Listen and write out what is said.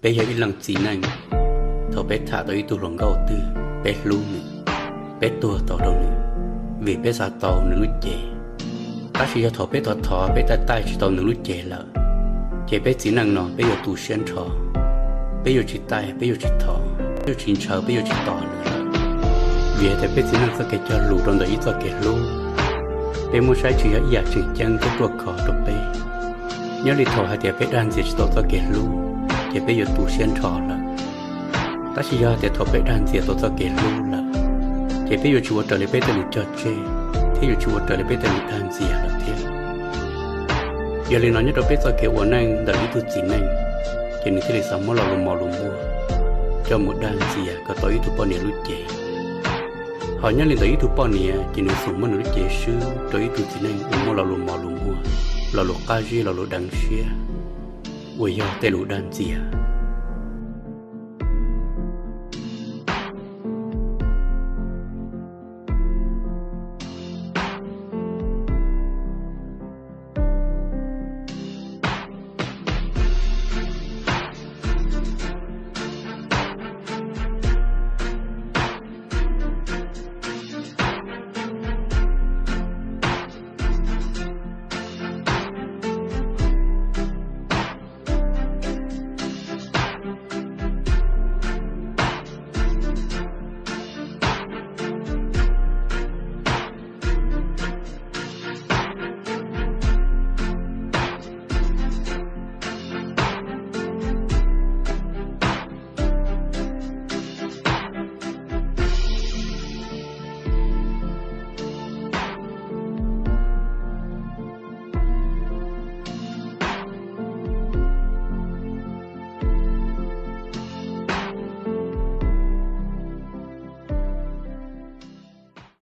Peb yog ib leej txiv neej, thaum peb tham tau ib tug hluas nkauj twg, peb hlub nws, peb tuag tau rau nws, vim peb xav tau nws lub cev. Tab sis yog thaum peb thov thov peb taij taij tsis tau nws lub cev lawm, ces peb txiv neej no peb yuav tu siab nrho, peb yuav tsis taij, peb yuav tsis thov, peb yuav tsis ntshaw, peb yuav tsis tos nws lawm. Vim hais tias peb txiv neej txoj kev cog lus rau ntawm ib txoj kev hlub, peb muab saib tsis yog ib yam tseem ceeb thiab ruaj khov rau peb. Nyob li thaum hais tias peb dag ntxias tsis tau txoj kev hlub, ces peb yuav tu siab nrho lawm. Tab sis yog hais tias thaum peb dag ntxias tau txoj kev hlub lawm, ces peb yuav tsis ua raws li peb tej lus cog tseg, thiab yuav tsis ua raws li peb tej lus dag ntxias lawm thiab. Yog li no nyob rau peb txoj kev ua neej ntawm ib tug txiv neej, ces nws thiaj li xav muab lo lus mos lus muag coj mus dag ntxias kom tau ib tug poj niam lub cev. Ho nyob li ntawm ib tug poj niam ces nws xum muab nws lub cev swb rau ib tug txiv neej uas muaj lo lus mos lus muag, lo lus qab zib, lo lus deev siab, uas yog tej lus dag ntxias.